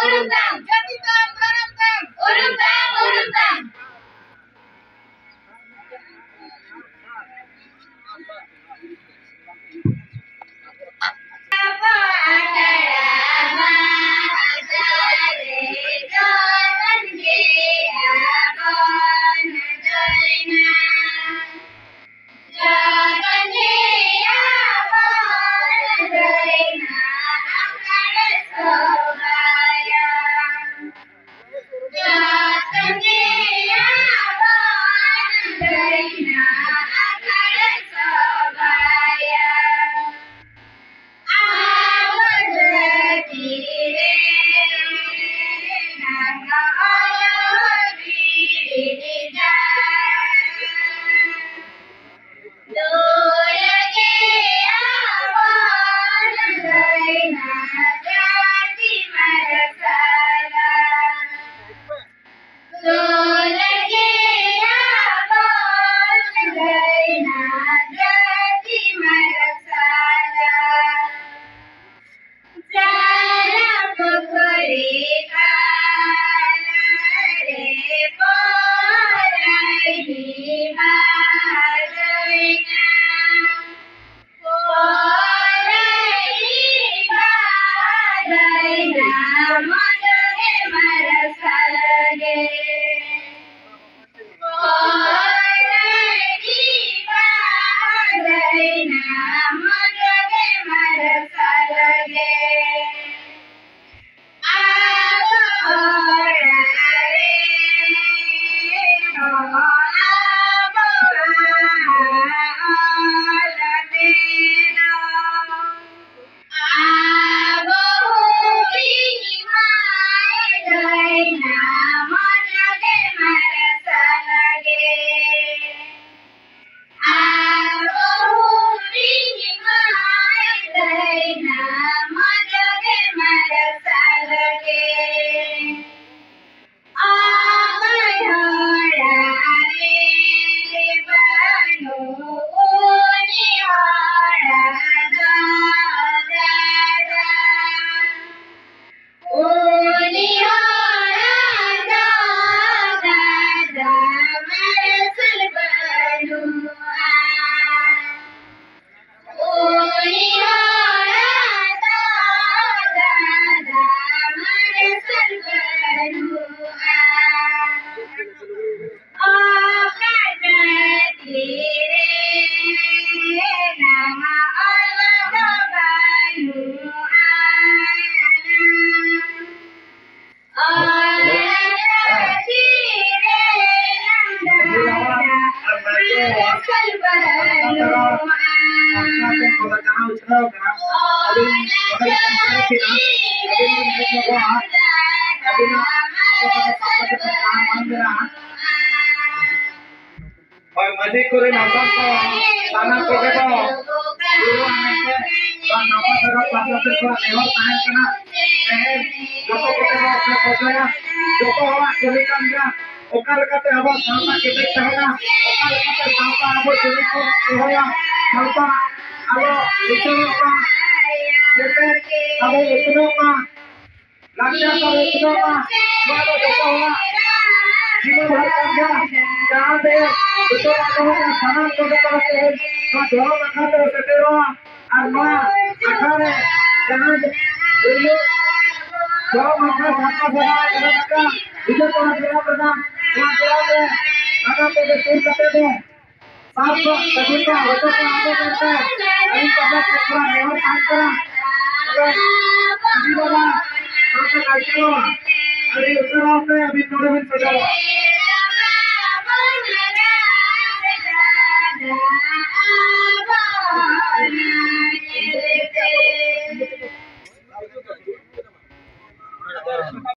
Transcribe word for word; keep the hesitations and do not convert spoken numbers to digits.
ᱩᱨᱩᱢ ᱛᱟᱢ᱾ ᱡᱟᱹᱛᱤ ᱛᱟᱢ, ᱫᱷᱚᱨᱚᱢ ᱛᱟᱢ᱾ ᱩᱨᱩᱢ ᱛᱟᱢ, ᱩᱨᱩᱢ ᱛᱟᱢ᱾ ᱟᱹᱵᱤᱱ ᱱᱚᱰᱮ ᱞᱮ ᱠᱚᱢᱯᱞᱮᱱ ᱠᱮᱫᱟ, ᱟᱹᱵᱤᱱ ᱵᱤᱱ ᱦᱮᱡ ᱧᱚᱜᱚᱜᱼᱟ, ᱟᱹᱵᱤᱱᱟᱜ ᱟᱯᱮ ᱠᱚ ᱯᱟᱦᱴᱟ ᱥᱮᱫ ᱠᱷᱚᱱ ᱡᱟᱦᱟᱸ ᱢᱟᱹᱱ ᱢᱮᱱᱟᱜᱼᱟ, ᱦᱳᱭ, ᱢᱟᱹᱡᱷᱤ ᱠᱚᱨᱮᱱ ᱦᱚᱯᱚᱱ ᱠᱚ ᱥᱟᱱᱟᱢ ᱠᱚᱜᱮ ᱠᱚ ᱯᱩᱨᱟᱹ ᱢᱮᱱᱛᱮ ᱱᱚᱣᱟ ᱱᱟᱯᱟᱭ ᱥᱚᱨᱠᱟᱨ ᱯᱟᱦᱴᱟ ᱥᱮᱫ ᱠᱷᱚᱱ ᱱᱮᱦᱚᱨ ᱛᱟᱦᱮᱱ ᱠᱟᱱᱟ᱾ ᱛᱮᱦᱮᱧ ᱡᱚᱛᱚ ᱠᱚᱛᱮ ᱵᱚ ᱯᱮ ᱯᱚᱫᱟᱭᱟ, ᱡᱚᱛᱚ ᱦᱚᱲᱟᱜ ᱠᱟᱹᱢᱤ ᱠᱟᱱ ᱜᱮᱭᱟ᱾ ᱚᱠᱟ ᱞᱮᱠᱟᱛᱮ ᱟᱵᱚ ᱥᱟᱶᱛᱟ ᱠᱮᱴᱮᱡ ᱛᱟᱦᱮᱱᱟ, ᱚᱠᱟ ᱞᱮᱠᱟᱛᱮ ᱥᱟᱶᱛᱟ ᱟᱵᱚ ᱡᱩᱢᱤᱫ ᱵᱚᱱ ᱫᱚᱦᱚᱭᱟ, ᱥᱟᱶᱛᱟ ᱟᱞᱚ ᱞᱤᱪᱟᱹᱲᱚᱜ ᱢᱟ, ᱡᱟᱛᱮ ᱟᱵᱚ ᱩᱛᱱᱟᱹᱜ ᱢᱟ, ᱞᱟᱠᱪᱟᱨ ᱛᱟᱵᱚ ᱩᱛᱱᱟᱹᱜ ᱢᱟ, ᱱᱚᱣᱟ ᱫᱚ ᱡᱚᱛᱚ ᱦᱚᱲᱟᱜ ᱡᱤᱢᱟᱹ ᱵᱷᱟᱨ ᱠᱟᱱ ᱜᱮᱭᱟ᱾ ᱡᱟᱦᱟᱸᱛᱮ ᱱᱤᱛᱚᱜ ᱟᱵᱚ ᱥᱟᱱᱟᱢ ᱠᱚᱜᱮ ᱛᱮᱦᱮᱧ ᱱᱚᱣᱟ ᱫᱷᱚᱨᱚᱢ ᱟᱠᱷᱲᱟ ᱛᱮᱵᱚ ᱥᱮᱴᱮᱨᱚᱜᱼᱟ᱾ ᱟᱨ ᱱᱚᱣᱟ ᱟᱠᱷᱲᱟ ᱨᱮ ᱡᱟᱦᱟᱸ ᱯᱳᱭᱞᱳ ᱫᱷᱚᱨᱚᱢ ᱟᱠᱷᱲᱟ ᱥᱟᱯᱲᱟᱣ ᱠᱟᱱᱟ ᱵᱤᱡᱚᱭ ᱠᱚᱲᱟ ᱠᱞᱟᱵᱽ ᱨᱮᱱᱟᱜ ᱱᱚᱣᱟ ᱠᱞᱟᱵᱽ ᱨᱮ ᱥᱟᱱᱟᱢ ᱠᱚᱜᱮ ᱥᱩᱨ ᱠᱟᱛᱮ ᱵᱚ ᱥᱟᱨ ᱠᱚ ᱥᱟᱹᱜᱩᱱ ᱠᱚ ᱦᱚᱪᱚ ᱠᱚ ᱟᱵᱚ ᱢᱮᱱᱛᱮ ᱟᱹᱞᱤᱧ ᱯᱟᱦᱴᱟ ᱥᱮᱫ ᱠᱷᱚᱱ ᱱᱮᱦᱚᱨ ᱛᱟᱦᱮᱱ ᱠᱟᱱᱟ᱾ ᱛᱚᱵᱮ ᱢᱟᱹᱡᱷᱤ ᱵᱟᱵᱟ ᱥᱟᱶᱛᱮ ᱱᱟᱭᱠᱮ ᱵᱟᱵᱟ ᱟᱹᱰᱤ ᱩᱥᱟᱹᱨᱟ ᱛᱮ ᱟᱹᱵᱤᱱ ᱱᱚᱰᱮ ᱵᱤᱱ ᱥᱮᱴᱮᱨᱚᱜᱼᱟ᱾